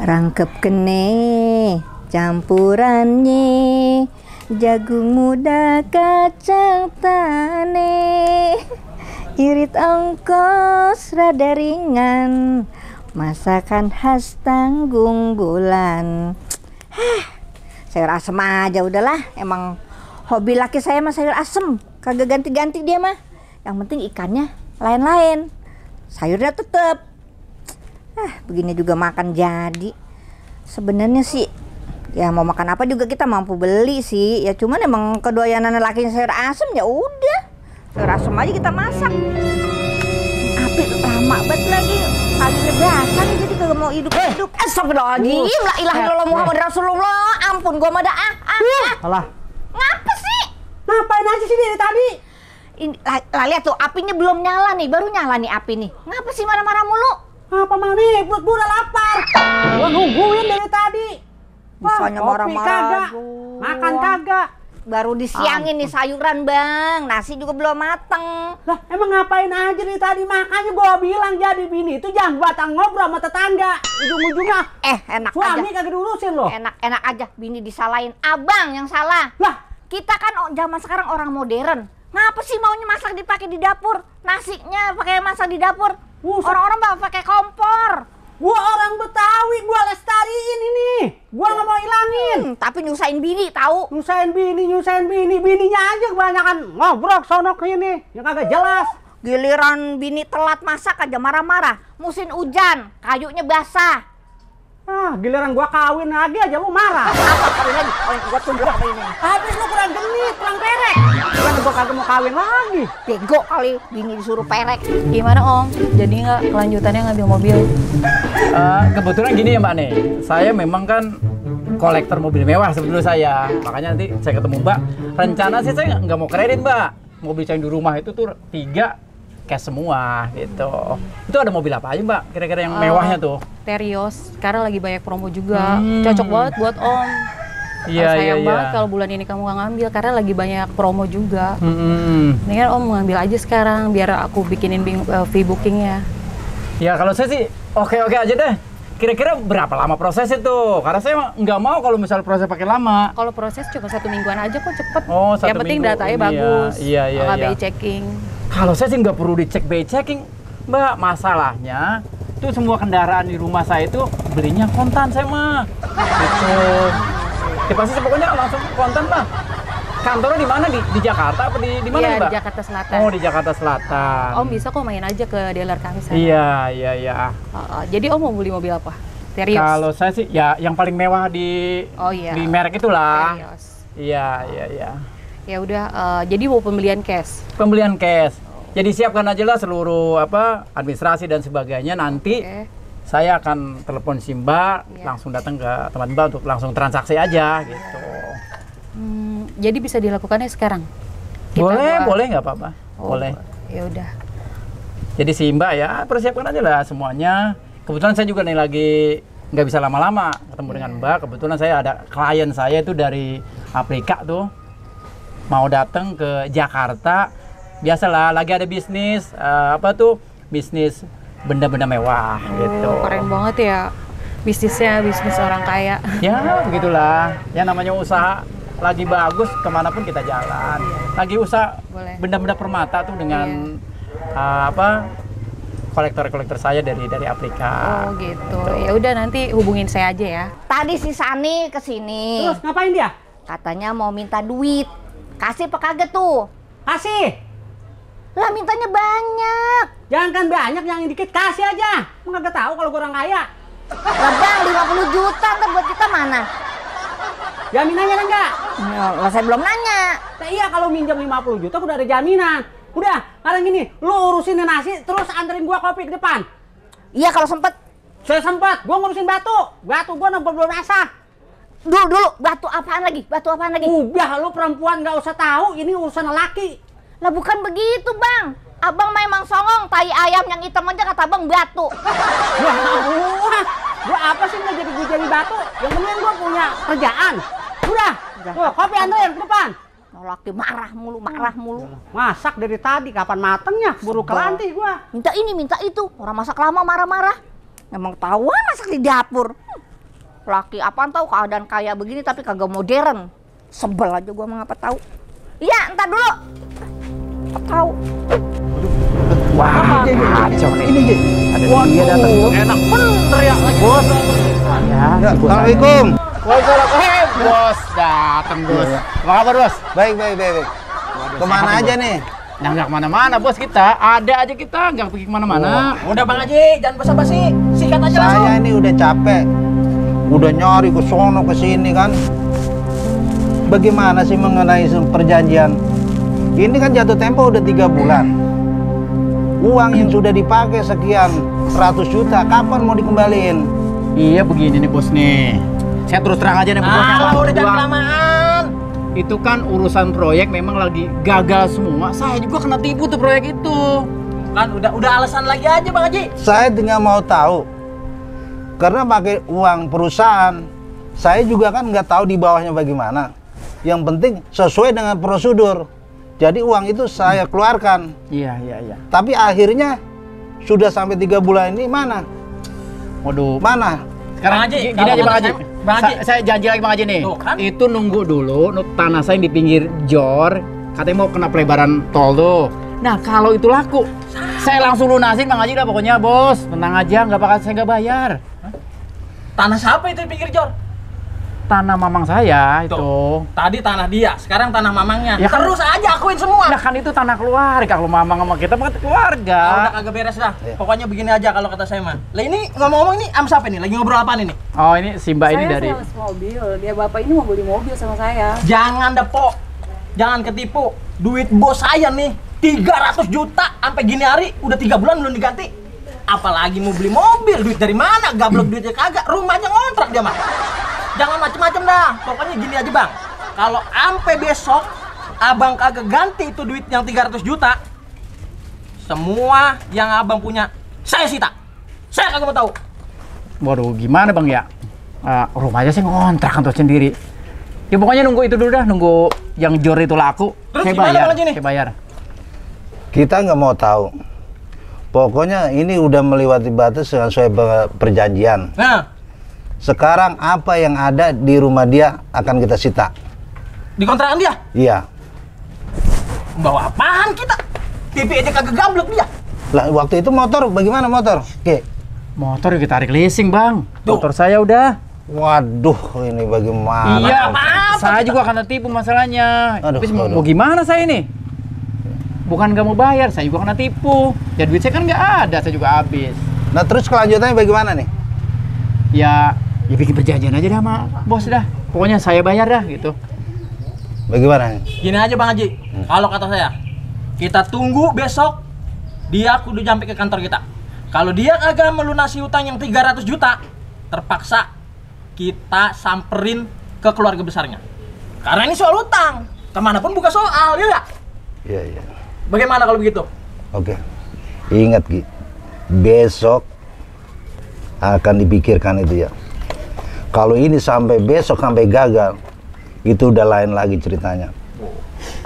Rangkep kene campurannya jagung muda kacang tane, irit ongkos rada ringan, masakan khas Tanggung Bulan. Sayur asem aja udahlah, emang hobi laki saya mah sayur asem, kagak ganti-ganti dia mah. Yang penting ikannya lain-lain, sayurnya tetep. Begini juga makan jadi. Sebenarnya sih ya mau makan apa juga kita mampu beli sih. Ya cuman emang kedoyanan lakinya sayur asem, ya udah. Sayur asem aja kita masak. Api lama banget lagi. Kalinya biasa nih jadi kagak mau hidup-hidup. Astagfirullahaladzim, la ilaha illallah Muhammad Rasulullah. Ampun gua mah dah. Alah. Ngapa sih? Ngapain aja sih dari tadi? Ini lihat tuh apinya belum nyala nih, baru nyala nih api nih. Ngapa sih marah-marah mulu? Apa mau nih? Perut gua udah lapar. Gua nungguin dari tadi. Bisanya marah-marah. Makan kagak. Baru disiangin nih sayuran bang, nasi juga belum mateng. Lah emang ngapain aja nih tadi? Makanya gua bilang jadi bini itu jangan batang ngobrol sama tetangga. Ujung-ujungnya enak suami aja. Kagak diurusin loh. Enak aja, bini disalahin abang yang salah. Lah kita kan zaman sekarang orang modern. Ngapa sih maunya masak dipakai di dapur? Nasinya pakai masak di dapur. Orang-orang mah pakai kompor. Gua orang Betawi, gua lestariin ini. Gua nggak mau hilangin. Tapi nyusahin bini tahu. Nyusahin bini. Bininya aja kebanyakan ngobrol sonok ini. Yang kagak jelas. Giliran bini telat masak aja marah-marah. Musim hujan, kayunya basah. Giliran gua kawin lagi aja lu marah. Apa kawin lagi? Gua tunggu apa ini? Habis lu kurang genit, kurang perek. Gimana gua kagak mau kawin lagi? Bego kali, bini disuruh perek. Gimana Om? Jadi nggak kelanjutannya ngambil mobil? Kebetulan gini ya Mbak nih, saya memang kan kolektor mobil mewah sebetulnya saya. Makanya nanti saya ketemu Mbak, rencana sih saya nggak mau kredit Mbak. Mobil yang di rumah itu tuh 3 cash semua gitu. Itu ada mobil apa aja Mbak kira-kira yang mewahnya tuh? Terios, sekarang lagi banyak promo juga. Cocok banget buat Om. Iya. Sayang banget kalau bulan ini kamu nggak ngambil karena lagi banyak promo juga. Mendingan Om ngambil aja sekarang biar aku bikinin fee bookingnya. Ya kalau saya sih oke aja deh. Kira-kira berapa lama prosesnya tuh? Karena saya nggak mau kalau misalnya proses pakai lama. Kalau proses cuma 1 mingguan aja kok cepet. Oh, 1 yang penting minggu. datanya bagus. Iya. BI checking. Kalau saya sih nggak perlu dicek BI checking, Mbak. Masalahnya tuh semua kendaraan di rumah saya itu belinya kontan saya mah. Gitu. Ya pasti pokoknya langsung kontan Mbak. Kantornya di mana? Di Jakarta apa di mana Mbak? Di Jakarta Selatan. Oh, di Jakarta Selatan. Om bisa kok main aja ke dealer kami sana. Iya. Jadi Om mau beli mobil apa? Terios. Kalau saya sih ya yang paling mewah di merek itulah. Terios. Iya. Ya udah, jadi mau pembelian cash. Pembelian cash. Jadi siapkan aja lah seluruh administrasi dan sebagainya. Nanti saya akan telepon si Mbak, langsung datang ke tempat Mbak untuk langsung transaksi aja gitu. Jadi bisa dilakukannya sekarang? Boleh nggak apa-apa. Boleh. Ya udah. Jadi si Mbak ya persiapkan aja lah semuanya. Kebetulan saya juga nih lagi nggak bisa lama-lama ketemu dengan Mbak. Kebetulan saya ada klien saya itu dari Afrika tuh mau datang ke Jakarta. Biasalah lagi ada bisnis bisnis benda-benda mewah gitu. Keren banget ya bisnisnya, bisnis orang kaya. Ya begitulah. Ya namanya usaha lagi bagus kemanapun kita jalan. Lagi usaha benda-benda permata tuh dengan kolektor saya dari Afrika. Oh gitu. Ya udah nanti hubungin saya aja ya. Tadi si Sani kesini. Terus ngapain dia? Katanya mau minta duit. Kasih apa kagak tuh? Kasih. Lah mintanya banyak. Jangan kan banyak, yang dikit kasih aja. Lu nggak tahu kalau gue orang kaya. Lah bang, 50 juta ntar buat kita mana? Jaminannya ada nggak? Lah saya belum nanya. Nah, iya kalau minjam 50 juta udah ada jaminan. Udah, sekarang gini, lu urusin nasi terus anterin gua kopi ke depan. Iya kalau sempet. Saya sempat, gua ngurusin batu. Batu gua belum basah. Dulu, batu apaan lagi? Udah, lu perempuan nggak usah tahu, ini urusan laki. Lah bukan begitu bang. Abang memang songong, tai ayam yang hitam aja kata abang batu. Gua apa sih nggak jadi batu? Yang penting gua punya kerjaan. Udah, kopi anterin ke depan. laki marah mulu. Masak dari tadi, kapan matengnya? Buru kelantih gua. Minta ini, minta itu. Orang masak lama marah-marah. Emang tahuan masak di dapur. Laki apaan tahu keadaan kayak begini tapi kagak modern. Sebel aja gua mengapa tahu. Iya, entar dulu. Tahu. Wah, kacau nih. Ini Ji. Ada dia datang. Enak bener ya lagi. Bos. Ya, Assalamualaikum. Waalaikumsalam. Bos datang, Bos. Apa kabar, Bos? Baik. Kemana aja nih? Nggak kemana-mana, Bos, kita. Ada aja kita, nggak pergi kemana-mana. Udah Bang Haji, jangan basa-basi. Sikat aja langsung. Saya ini udah capek. Udah nyari ke sono ke sini kan. Bagaimana sih mengenai perjanjian? Ini kan jatuh tempo udah 3 bulan. Uang yang sudah dipakai sekian ratus juta, kapan mau dikembaliin? Iya, begini nih, Bos nih. Saya terus terang aja nih, Bos. Udah jangan kelamaan. Itu kan urusan proyek memang lagi gagal semua. Saya juga kena tipu tuh proyek itu. Kan udah alasan lagi aja Bang Haji. Saya tinggal mau tahu. Karena pakai uang perusahaan, saya juga kan nggak tahu di bawahnya bagaimana. Yang penting sesuai dengan prosedur. Jadi uang itu saya keluarkan. Iya. Tapi akhirnya sudah sampai 3 bulan ini mana? Waduh. Mana? Sekarang Bang Haji, gini kalau aja Bang kata Haji. Bang Haji. Saya janji lagi Bang Haji nih. Tuh, kan? Itu nunggu dulu tanah saya yang di pinggir jor. Katanya mau kena pelebaran tol tuh. Nah, kalau itu laku, saya langsung lunasin Bang Haji dah pokoknya, Bos. Tenang aja, saya nggak bayar. Tanah siapa itu di pinggir jor? Tanah mamang saya itu. Tadi tanah dia, sekarang tanah mamangnya. Ya kan? Terus aja akuin semua. Nah, kan itu tanah keluarga. Kalau mamang sama kita bukan keluarga. Udah kagak beres dah. Pokoknya begini aja kalau kata saya mah. Lah ini ngomong-ngomong ini am siapa nih? Lagi ngobrol apaan ini? Oh, ini si Mbak ini dari sales mobil. Dia bapak ini mau beli mobil sama saya. Jangan depo. Jangan ketipu. Duit bos saya nih 300 juta sampai gini hari udah 3 bulan belum diganti. Apalagi mau beli mobil, duit dari mana? Gablok duitnya kagak, rumahnya ngontrak dia mah. Jangan macem-macem dah. Pokoknya gini aja Bang. Kalau sampai besok Abang kagak ganti itu duit yang 300 juta, semua yang Abang punya saya sita. Saya kagak mau tahu. Waduh, gimana Bang ya? Rumahnya sih ngontrak kantor sendiri. Ya pokoknya nunggu itu dulu dah, nunggu yang jor itu laku. Terus Saya gimana bayar, Bang Haji nih? saya bayar. Kita nggak mau tahu. Pokoknya ini udah melewati batas dengan sesuai perjanjian. Nah, Sekarang apa yang ada di rumah dia akan kita sita. di kontrakan dia. Iya. Bawa apaan kita? TV aja kagak gablok dia. Lah waktu itu motor bagaimana motor? Oke. Motor kita tarik leasing Bang. Tuh. Motor saya udah. Waduh, ini bagaimana? Iya, apa-apa saya kita. juga kena tipu masalahnya. Aduh, Tapi aduh. mau gimana saya ini? Bukan nggak mau bayar, saya juga kena tipu. Ya duit saya kan nggak ada, saya juga habis. Nah terus kelanjutannya bagaimana nih? Ya bikin perjanjian aja dah sama bos dah. Pokoknya saya bayar dah gitu. Bagaimana? Gini aja Bang Haji, kalau kata saya, kita tunggu besok dia kudu sampai ke kantor kita. Kalau dia kagak melunasi utang yang 300 juta, terpaksa kita samperin ke keluarga besarnya. Karena ini soal utang, kemanapun buka soal, ya nggak? Iya. Bagaimana kalau begitu? Oke. Ingat Gi, besok akan dipikirkan itu ya. Kalau ini sampai besok sampai gagal, itu udah lain lagi ceritanya.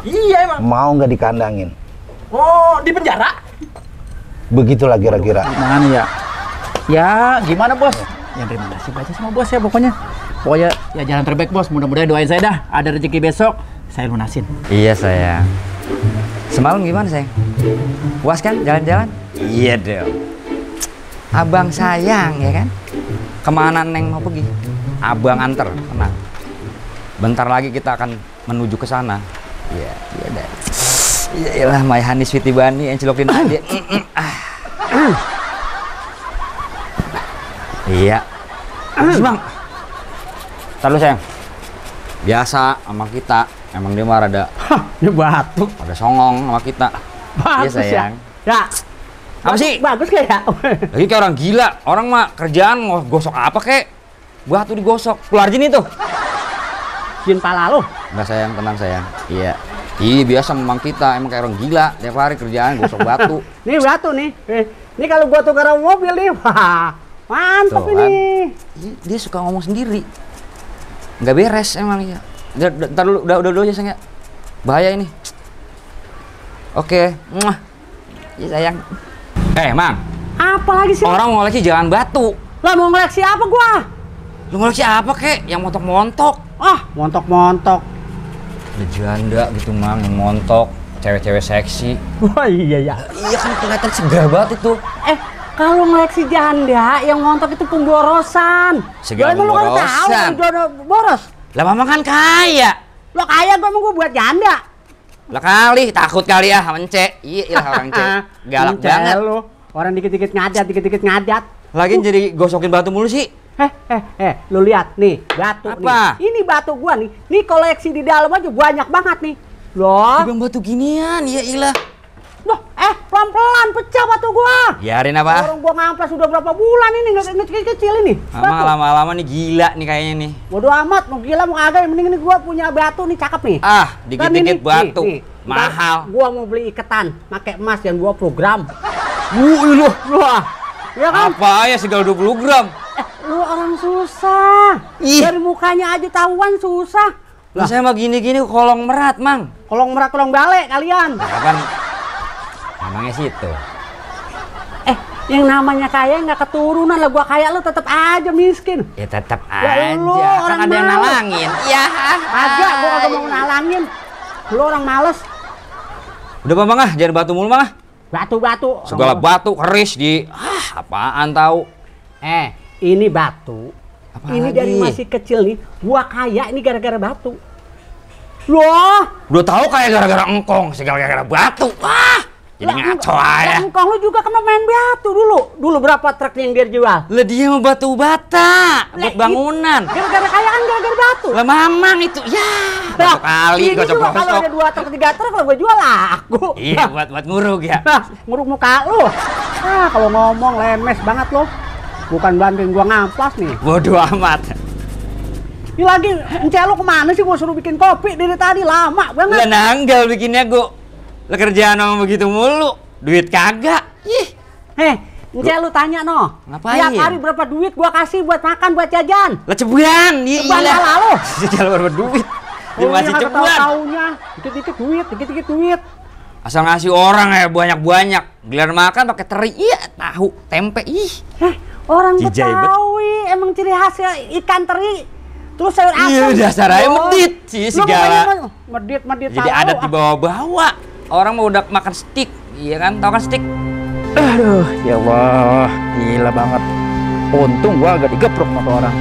Iya emang. Mau nggak dikandangin? Oh, di penjara? Begitulah kira-kira. Gimana ya? Ya gimana bos? Ya terima kasih aja sama bos ya pokoknya. Pokoknya ya jalan terbaik bos. Mudah-mudahan doain saya dah. Ada rezeki besok, saya lunasin. Iya sayang. Semalam gimana sayang? Puas kan jalan-jalan? Iya dong. Abang sayang ya kan? Kemana Neng mau pergi? Abang anter, tenang. Bentar lagi kita akan menuju ke sana. Iya, iya deh. Iyalah, my honey sweetie bunny, encelokin aja. Iya. Terus bang, ntar lu sayang. Biasa sama kita, emang dia mah rada Ini batuk. ada songong sama kita. Iya sayang. Ya. Apa sih? Bagus gak ya? Lagi kayak orang gila. Orang mah kerjaan gosok apa kek? Batu digosok. Keluar sini tuh. Jin pala lu. Enggak sayang, tenang sayang. Iya. Iya biasa memang kita emang kayak orang gila. Tiap hari kerjaan gosok batu. Nih batu nih. Ini kalau gua tukar mobil nih. Wah, mantap Tuh, kan. ini. Dia suka ngomong sendiri. Nggak beres emang ya. Ntar dulu, udah aja sayang ya. Bahaya ini. Oke. Muah. Ya sayang. Mang. Apa lagi sih? Orang mau ngoleksi jalan batu. Lah mau ngoleksi apa gua? Lu ngoleksi apa kek? Yang montok-montok. Ah, montok-montok. Ada janda gitu mang, yang montok. Cewek-cewek seksi. Wah iya ya. Iya kan kelihatan segar banget itu. Kalau ngoleksi janda yang montok itu pemborosan. Segala Lu kan tahu pemborosan. udah boros. Lah mama kan kaya. Lo kaya gua buat janda. Lah kali, takut kali ya mence. Iya orang cek. Galak Mencel banget. lu. Orang dikit-dikit ngadat. Lagian jadi gosokin batu mulu sih. Lu lihat nih, batu Apa? nih. Ini batu gua nih. Nih koleksi di dalam aja banyak banget nih. Loh. Bang batu ginian, ya ilah. Loh, pelan-pelan pecah batu gua. Biarin apa? Orang gua ngamplas udah berapa bulan ini nggak kecil ini. Mama lama-lama nih gila nih kayaknya nih. Bodoh amat, mau gila mau kagak, yang penting ini gua punya batu nih cakep nih. Ah, dikit-dikit batu. Mahal. Ntar gua mau beli iketan, pakai emas yang 20 gram. Lu ya kan? Apa ya segala 20 gram? Lu orang susah. Ih. Dari mukanya aja tahuan susah. Lah saya mah gini-gini kolong merat, Mang. Kolong merak kolong balik kalian. Kapan? Namanya situ. Yang namanya kaya nggak keturunan lah, gua kaya lu tetap aja miskin. Ya tetap Ya aja. lu, Kan orang ada yang malas. nalangin. Ya. Agak, gua kagak mau nalangin. Lu orang males. Udah Bang ah, jangan batu mulu Mang ah. Batu-batu. Segala batu keris di apaan tahu. Ini batu. Apa Ini lagi? dari masih kecil nih, gua kaya ini gara-gara batu. Loh, Udah tahu kayak gara-gara engkong, segala gara-gara batu. Jadi ngaco aja. Engkong lu juga kena main batu dulu. Dulu berapa truk yang dia jual? Lah dia mau batu bata buat bangunan. Gara-gara kayaan gara-gara batu. Lah mamang itu ya. Batu kali Ini juga kalau gosok-gosok. ada 2 truk 3 truk kalau gua jual laku. Iya buat nguruk ya. Nguruk muka lu. Kalau ngomong lemes banget lo. Bukan bantuin gua ngamplas nih. Bodoh amat. Ini lagi, enceh lu kemana sih? Gua suruh bikin kopi dari tadi, lama Lah banget. nanggal bikinnya gua. Lah kerjaan sama begitu mulu. Duit kagak. Ih. Enceh lu tanya no. Ngapain? Tiap hari berapa duit gua kasih buat makan, buat jajan? Lah cebuan. Cebuan salah lu. Jalan berapa duit. Dia masih iya, kagak cebuan. tahu-taunya. Dikit-dikit duit. Asal ngasih orang ya banyak-banyak. Giliran makan pakai teri, iya, tahu, tempe, ih. Orang Jijai bet. Betawi emang ciri khasnya ikan teri. Terus sayur asam. Iya, dasar aja medit sih Lu segala. ngomongin medit Jadi tahu. adat dibawa-bawa. Orang mau udah makan steak, iya kan? Tahu kan steak? Aduh, ya Allah, gila banget. Untung gua agak digeprok sama tuh orang.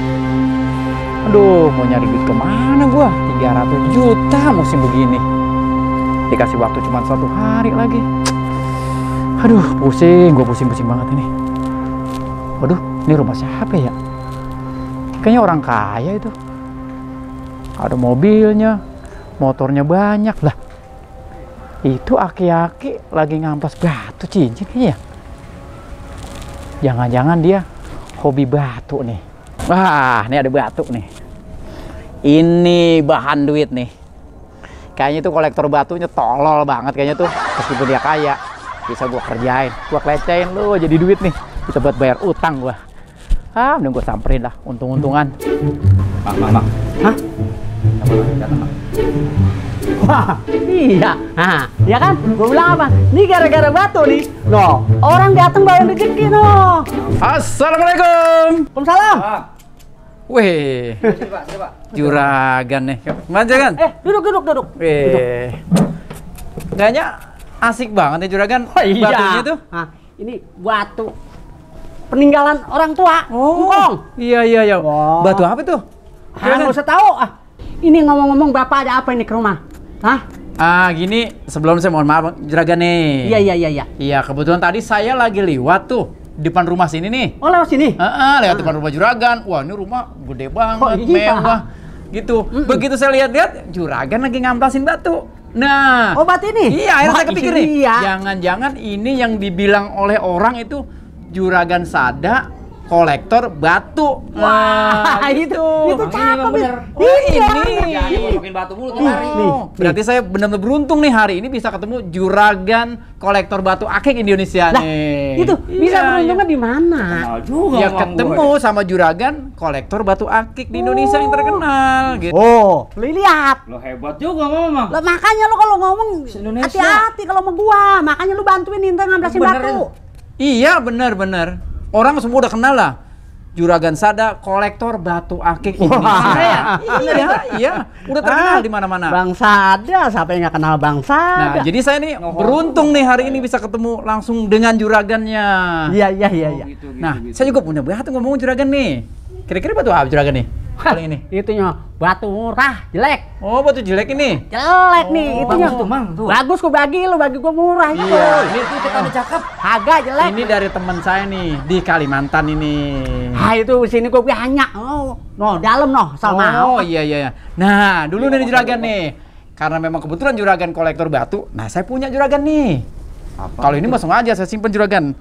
Aduh, mau nyari duit kemana gua? 300 juta musim begini. Dikasih waktu cuma 1 hari lagi. Aduh, gua pusing banget ini. Waduh, ini rumah siapa ya? Kayaknya orang kaya itu. Ada mobilnya, motornya banyak lah. Itu aki-aki lagi ngamplas batu cincin kayaknya. Jangan-jangan dia hobi batu nih. Wah, ini ada batu nih. Ini bahan duit nih. Kayaknya tuh kolektor batunya tolol banget kayaknya tuh. Meskipun dia kaya, bisa gua kerjain, gua kelecehin lu jadi duit nih. Bisa buat bayar utang gua. Mending gua samperin lah, untung-untungan. Mang. Hah? Wah, iya. Ya kan? Gua bilang apa? Ini gara-gara batu nih. No, orang datang bawa rezeki no. Assalamualaikum. Waalaikumsalam. Wih, juragan nih. Manja kan? Duduk. Wih, kayaknya asik banget ya juragan. Batunya tuh. Ini batu peninggalan orang tua. Ngkong. Iya. Wah. Batu apa tuh? Nggak usah tahu. Ini ngomong-ngomong bapak ada apa ini ke rumah? Gini, sebelum saya mohon maaf juragan nih. Iya. Iya, kebetulan tadi saya lagi lewat tuh di depan rumah sini nih. Oh, lewat sini? Lewat depan rumah juragan. Wah, ini rumah gede banget, iya. mewah. Gitu. Begitu saya lihat-lihat, juragan lagi ngamplasin batu. Nah. Batu ini? Iya, akhirnya saya kepikir nih. Iya. Jangan-jangan ini yang dibilang oleh orang itu juragan Sada kolektor batu. Wah, itu cakep bener. ini. Masukin batu mulu tuh hari. Berarti saya benar-benar beruntung nih hari ini bisa ketemu juragan kolektor batu akik Indonesia Lah, nih. itu bisa beruntungnya di mana? Kenal juga Ya sama ketemu sama juragan kolektor batu akik di Indonesia yang terkenal gitu. Oh, lu lihat. Lo hebat juga Mama. Lah makanya lu kalau ngomong Se-Indonesia. hati-hati kalau sama gua. Makanya lu bantuin Intan ngambrasin Bener, batu. Iya benar-benar. Orang semua udah kenal lah. Juragan Sada kolektor batu akik Indonesia. Iya, udah terkenal di mana-mana. Bang Sada, siapa yang nggak kenal Bang Nah, Sada? jadi saya nih beruntung nih hari ini bisa ketemu langsung dengan juragannya. Iya. Nah, saya juga punya batu ngomong juragan nih. Kira-kira batu apa juragan nih? Kali ini. Itunya batu murah, jelek. Oh, batu jelek ini. Jelek nih, itunya. bagus tuh, Mang, tuh. Bagus gua bagi gua murah itu. Iya. Ini tuh kita udah cakep. Agak jelek. Ini dari teman saya nih di Kalimantan ini. Ah itu sini gua banyak. Oh, no, dalam no, sama. Oh, iya. Nah, dulu nih juragan nih. Karena memang kebetulan juragan kolektor batu. Nah, saya punya juragan nih. Kalau ini langsung aja saya simpen juragan.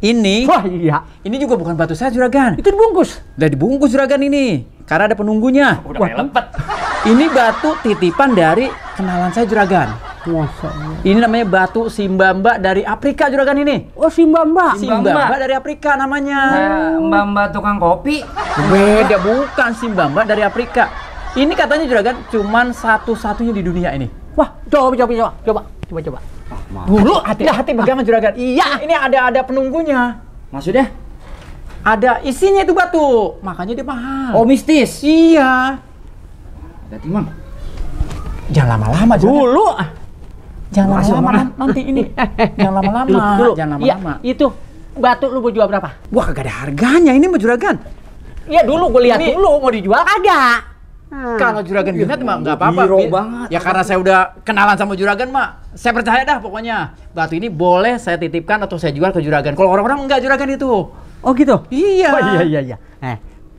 Ini Wah, iya. Ini juga bukan batu saya juragan. Itu dibungkus. Udah dibungkus juragan ini. Karena ada penunggunya. Udah kayak lempet. Ini batu titipan dari kenalan saya juragan. Masa iya. Ini namanya batu Simbamba dari Afrika juragan ini. Oh, Simbamba. Simbamba dari Afrika namanya. Mbak-mbak tukang kopi. Beda bukan Simbamba dari Afrika. Ini katanya juragan cuman satu-satunya di dunia ini. Wah, coba. Dulu hati-hati pegangan juragan. Iya, ini ada penunggunya. Maksudnya? Ada isinya itu batu. Makanya dia mahal. Oh, mistis. Iya. Hati-hati, Mang. Jangan lama-lama juragan. Dulu. Jangan Makasih, lama-lama Mama. nanti ini. Jangan lama-lama. Dulu. Jangan Iya, lama-lama. itu batu lu mau jual berapa? Wah, kagak ada harganya ini mah juragan. Iya, dulu gua lihat Ini- dulu mau dijual kagak. Kalau juragan minat mah nggak apa-apa. Biro banget. Ya karena saya udah kenalan sama juragan mah, saya percaya dah pokoknya. Batu ini boleh saya titipkan atau saya jual ke juragan. Kalau orang-orang enggak juragan itu. Oh gitu? Iya. Oh iya.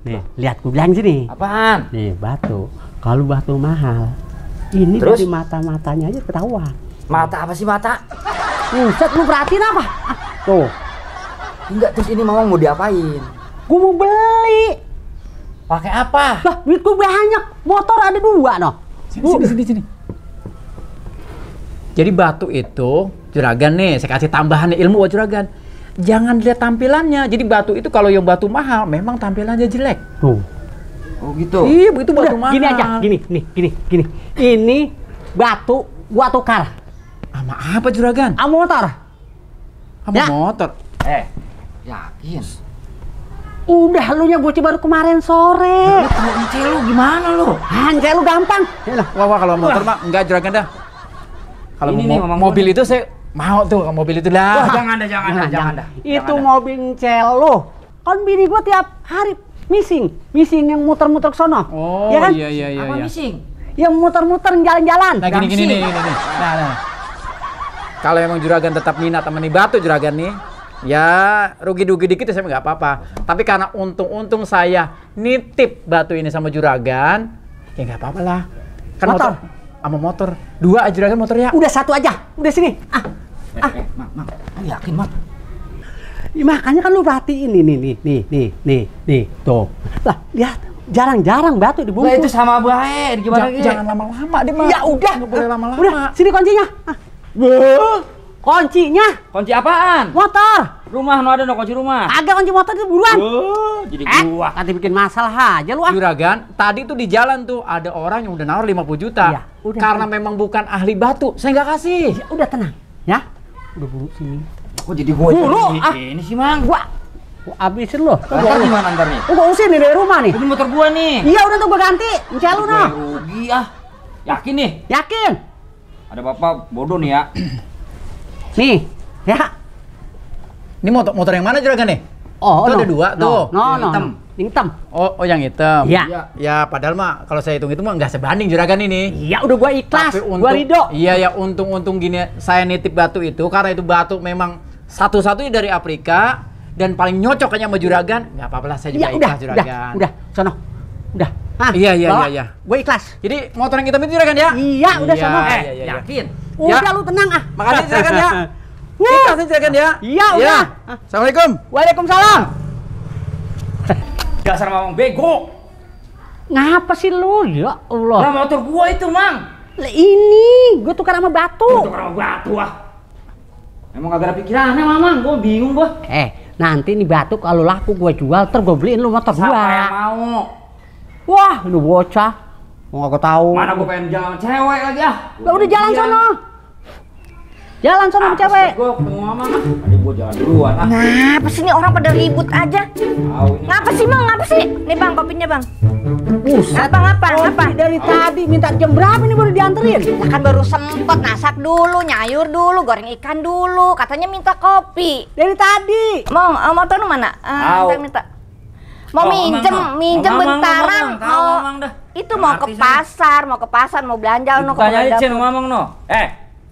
Nih, lihat gua bilang sini. Apaan? Nih, batu. Kalau batu mahal, ini Terus? dari mata-matanya aja ketahuan. Mata apa sih mata? Buset, lu perhatiin apa? Tuh, Enggak, terus ini Mama mau diapain? gua mau beli. Pakai apa? Lah, duit gua banyak. Motor ada 2 noh. Sini. Jadi batu itu juragan nih, saya kasih tambahan nih ilmu buat juragan. Jangan lihat tampilannya. Jadi batu itu kalau yang batu mahal memang tampilannya jelek. Tuh. Oh gitu. Iya, itu batu Udah, mahal. gini aja, gini. Ini batu gua tukar Sama apa juragan? sama motor. Sama Ya. motor. Yakin? Udah lu nyebutin baru kemarin sore. Kalau encel lu gimana lu? Anjay lu gampang. Yalah. Wah, kalau motor mah enggak juragan dah. Kalau Ini nih, Mamang mobil itu saya mau tuh mobil itu dah. Jangan dah. Itu mobil cel lu. Kan bini gua tiap hari missing yang muter-muter ke sono. Oh, ya kan? iya. Apa missing? Yang muter-muter jalan-jalan. Nah, gini nih. Nah. Kalau emang juragan tetap minat sama nih batu juragan nih, ya rugi-rugi dikit ya saya nggak apa-apa. Tapi karena untung saya nitip batu ini sama juragan, ya nggak apa-apa lah. Kan Motor? sama motor. 2 aja juragan motornya. Udah 1 aja. Udah sini. Mang. Lu yakin, Mang? Ya, makanya kan lu perhatiin nih. Tuh. Lah, lihat. Jarang-jarang batu Lah dibungkus. itu sama bae, gimana gitu? Jangan lama-lama deh, Mas. Ya udah. Nggak boleh lama-lama. Udah, sini kuncinya. Kuncinya Kunci apaan? motor. Rumah no ada no kunci rumah. Agak kunci motor itu buruan. Jadi Gua nanti bikin masalah aja lu ah. Juragan, tadi tuh di jalan tuh ada orang yang udah nawar 50 juta. Iya, udah. Karena memang bukan ahli batu, saya nggak kasih. Ya, udah tenang, ya. Udah buru sini. Kok jadi gua Buru, ini sih, Mang? Gua abisin lo. Ntar gimana ntar nih? Gua usir nih dari rumah nih. Ini motor gua nih. Iya udah tuh gua ganti. Encel lu noh. Rugi ah. Yakin nih? Yakin? Ada bapak bodoh nih ya. Nih, ya. Ini motor yang mana juragan nih? Oh, Tuh no. ada 2 tuh. No, Yang hitam. Yang hitam. Oh yang hitam. Iya. Ya padahal mah kalau saya hitung itu mah nggak sebanding juragan ini. Iya udah gua ikhlas. Tapi Gua ridho. Iya ya untung gini saya nitip batu itu karena itu batu memang satu-satunya dari Afrika dan paling nyocok kayaknya sama juragan. Nggak apa-apa lah saya juga Ya udah, ikhlas juragan. udah, sono. Udah. Ah, Iya. Gua ikhlas. Jadi motor yang hitam itu juragan ya? Iya, udah sono. Iya. Yakin? Udah lu tenang ah. Makasih juragan ya. Wuh. Kasih juragan ya. Iya, udah. Assalamualaikum. Waalaikumsalam. Dasar mamang bego. Ngapa sih lu? Ya Allah. Lah motor gua itu, Mang. Lah ini, gua tukar sama batu. Tukar sama batu ah. Emang gak ada pikirannya, Mamang. Gua bingung gua. Nanti nih batu kalau laku gua jual, terus gua beliin lu motor gua. Siapa yang mau? Wah, lu bocah. Mau gak tahu. Mana gua pengen jalan cewek lagi ah. Lah udah jalan sono. Jalan sono sama cewek. Gua ketemu Mamang ah. Tadi gua jalan duluan ah. Ngapa sih nih orang pada ribut aja? Tahu ini. Ngapa sih Bang? Ngapa sih? Nih Bang, kopinya Bang. Buset. Ngapa? Dari tadi minta jam berapa nih baru dianterin? Lah kan baru sempet masak dulu, nyayur dulu, goreng ikan dulu. Katanya minta kopi. Dari tadi. Mau motor lu mana? Minta. Mau minjem bentaran. Mamang dah. Itu mau ke pasar, mau belanja mau ke Tanya aja dapur. Mamang no.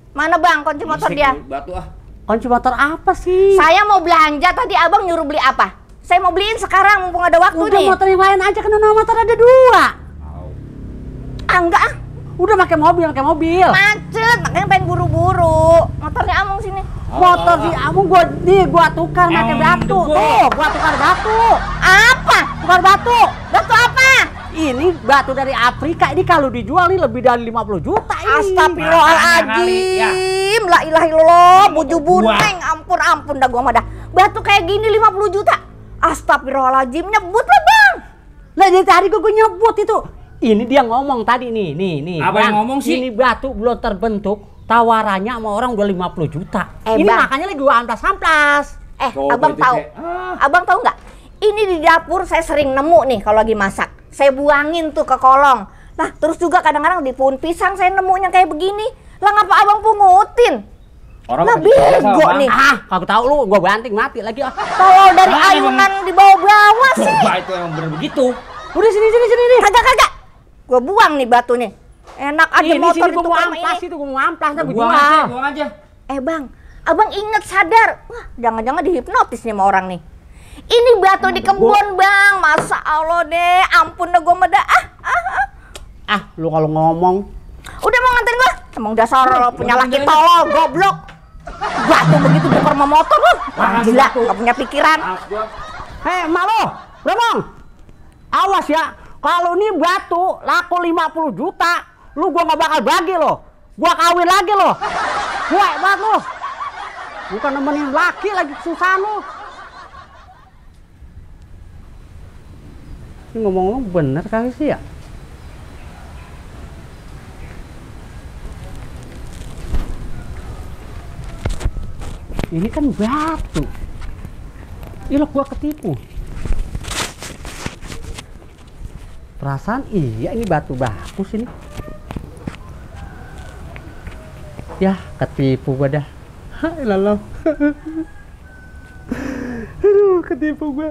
Mana Bang kunci motor dia? Batu ah. Kunci motor apa sih? Saya mau belanja, tadi Abang nyuruh beli apa? Saya mau beliin sekarang mumpung ada waktu Udah nih. motor yang lain aja kan motor ada 2. Enggak ah. Udah pakai mobil. Macet, makanya pengen buru-buru. Motornya Amung sini. Motor si Amung gua tukar pakai batu. Tuh, gua tukar batu. Apa? Tukar batu. Batu apa? Ini batu dari Afrika, ini kalau dijual nih lebih dari 50 juta ini. Astagfirullahaladzim. La ilaha illallah, bujubun neng. Ampun dah gua mah dah. Batu kayak gini 50 juta. Astagfirullahaladzim, nyebut lah Bang. Lah dari tadi gua nyebut itu. Ini dia ngomong tadi nih. Apa yang ngomong sih? Ini batu belum terbentuk, tawarannya sama orang udah 50 juta. Ini Bang. makanya lagi gua amplas-amplas. Abang tahu? Abang tahu nggak? Ini di dapur saya sering nemu nih kalau lagi masak. Saya buangin tuh ke kolong. Nah, terus juga kadang-kadang di pohon pisang saya nemunya kayak begini. Lah ngapa Abang pungutin? Orang Lah bego nih. Aku tahu lu, gua banting mati lagi. Kalau dari ayunan di bawah-bawah sih. Coba itu emang bener begitu. Udah sini nih. Kagak. Gua buang nih batu nih. Enak aja Ini motor sini gua itu mau sama amplas ini. itu, gua mau amplas dah gua Buang jual. aja. Bang, Abang inget sadar. Wah, jangan-jangan dihipnotis nih sama orang nih. Ini batu di kebun Bang. Masa Allah deh, ampun dah gua meda. Lu kalau ngomong Udah mau nganterin gua? Emang dasar punya laki tolol, goblok. Batu begitu tukar sama motor lu. Gila, gak punya pikiran. emak lo, Bang. Awas ya, kalau ini batu laku 50 juta, lu gua gak bakal bagi lo. Gua kawin lagi lo. Gua hebat lo. Bukan nemenin laki lagi susah lo. Ini ngomong-ngomong bener kali sih ya? Ini kan batu. Ilok gua ketipu. Perasaan iya ini batu bagus ini. Ya ketipu gua dah. Lalu. Aduh ketipu gua.